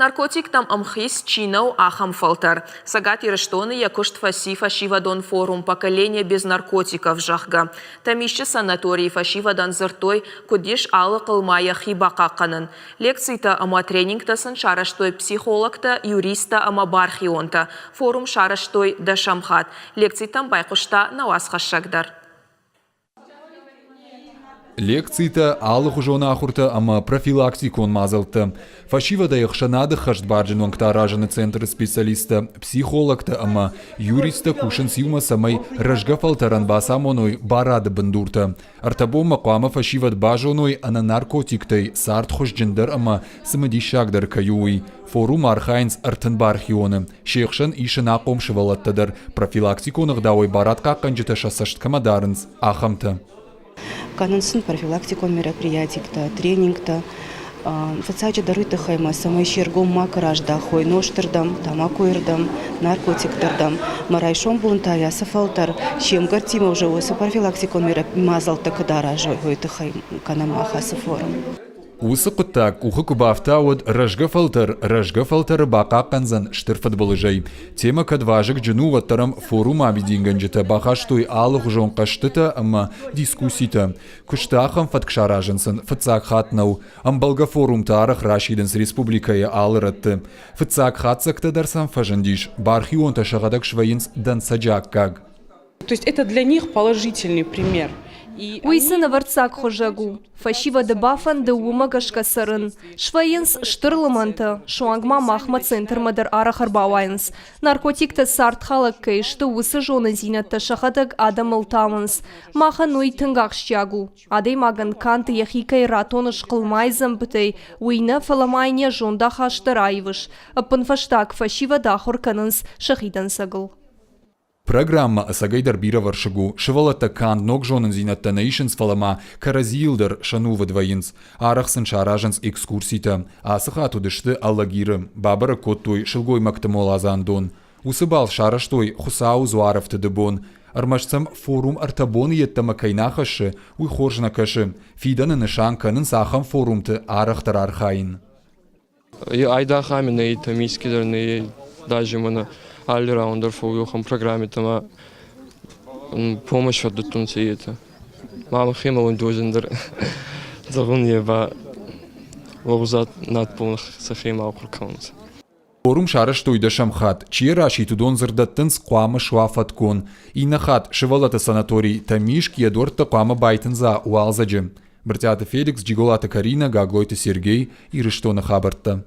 Наркотиктӕм ӕмхиц чи нӕу, ахӕм фӕлтӕр. Цӕгат Ирыстоны йӕ куыст фӕци фӕсивӕдон форум «Поколение без наркотиков», зӕгъгӕ. Тӕмисчъы санаторийы фӕсивӕдӕн дзырдтой, куыд ис алы хъылмайӕ хи бахъахъхъӕнын. Лекцитӕ ӕмӕ тренингтӕ сын сарӕзтой психологтӕ, юристтӕ ӕмӕ бархионтӕ. Форум сарӕзтой дӕсӕм хатт. Лекцитӕм байхъуыста нӕ уацхӕссӕг дӕр. Лекцитӕ, алыхуызон ахуыртӕ ӕмӕ профилактикон мадзӕлттӕ. Фӕсивӕдӕй ӕхсӕнады хӕстбарджын уӕнгтӕ аразыны центры специалисттӕ, психологтӕ ӕмӕ юристтӕ кусынц иумӕ, цӕмӕй рӕзгӕ фӕлтӕрӕн бацамоной барады бындуртӕ. Ӕртӕ бонмӕ хъуамӕ фӕсивӕд базоной, ӕнӕ наркотиктӕй цард хуызджындӕр ӕмӕ цымыдисагдӕр кӕй у, уый. Форумы архайынц 30 бархионы. Се хсӕн ис ӕнахъом сывӕллӕттӕ дӕр, профилактикон ӕгъдауӕй барадхъахъхъӕнджытӕ сӕ цӕст кӕмӕ дарынц, ахӕмтӕ. Кӕнынц сын профилактикон мероприятиктӕ, тренингтӕ. Фыццаджыдӕр уый тыххӕй ма, цӕмӕй се ргом макуы раздахой нозтырдӕм, тамакойырдӕм, наркотиктырдӕм. Мӕ райсом бон та йӕ цы фӕлтӕр се мгӕрттимӕ уже уыцы профилактикон мадзӕлттӕ куыд аразой, уый тыххӕй кӕнӕм мах ацы форум. Уыцы хъуыддаг къухы куы бафта, уӕд рӕзгӕ фӕлтӕр рӕзгӕ фӕлтӕры бахъахъхъӕндзӕн стыр фыдбылызӕй. Темӕ кӕд вазыгджын у, уӕддӕр ӕм форумы амидингӕнджытӕ бахастой алыгъуызон хъӕзтытӕ ӕмӕ дискусситӕ. Куысты ахӕм фӕтк саразын сын фыццаг хатт нӕу. Ӕмбӕлгӕ форумтӕ арӕх расидынц республикӕйы алы рӕтты. Фыццаг хатдзӕгтӕ дӕр сӕм фӕзындис, бархионтӕ сӕхӕдӕг свӕййынц дӕнцӕджы аккаг. То есть это для них положительный пример. Уый сын ӕвӕрццаг хуызӕг у. Фӕсивӕды бафӕнды уымӕ гӕсгӕ цӕрын. Свӕййынц стыр лымӕнтӕ, суанг ма махмӕ центрмӕ дӕр арӕх ӕрбауайынц. Наркотиктӕ цардхалӕг кӕй сты, уыцы зонындзинӕдтӕ сӕхӕдӕг адӕмыл тауынц. Махӕн уый тынг ахсджиаг у. Адӕймагӕн канд йӕхи кӕй ратоныс хъылмайы дзӕмбытӕй, уый нӕ, фӕлӕ ма йын йӕ зондахаст дӕр аивыс. Ӕппынфӕстаг фӕсивӕд ахуыр кӕнынц сӕхи дӕнцӕгыл. Программӕ ӕцӕгӕйдӕр бирӕвӕрсыг у. Сывӕллӕттӕ канд ног зонындзинӕдтӕ нӕ исынц, фӕлӕ ма кӕрӕдзийыл дӕр сӕнувыд вӕййынц. Арӕх сын саразынц экскурситӕ. Ацы хатт уыдысты Алагиры, бабӕрӕг кодтой сылгоймӕгты моладзандон. Уыцы бал сарӕзтой Хуыцауы дзуарӕфтыды бон. Ӕрмӕст сӕм форум ӕртӕ боны йеддӕмӕ кӕй нӕ хӕссы, уый хорз нӕ кӕсы. Фидӕны нысан кӕнынц ахӕм форумты арӕхдӕр архайын. Айдагъ ами нӕй, Томиски дӕр нӕй, даже мӕнӕ алли рауӕн дӕр фӕууӕхӕн программитӕмӕ помощь фӕддӕттунцӕ етӕ. Ма мӕхемӕ ундозӕн дӕр зӕгъун е ба лӕгъуз надбон сӕхемӕ ахур кӕнунцӕ. Форум сарӕзтой дӕсӕм хатт. Чи йӕ расидт, уыдон дзырд дӕттынц, хъуамӕ суа фӕткон. Иннӕ хатт сывӕллӕтты санаторий Тӕмискъ йӕ дуӕрттӕ хъуамӕ байтындза уалдзӕджы. Брытъиаты Феликс, Джиголаты Каринӕ, Гаглойты Сергей, Ирыстоны хабӕрттӕ.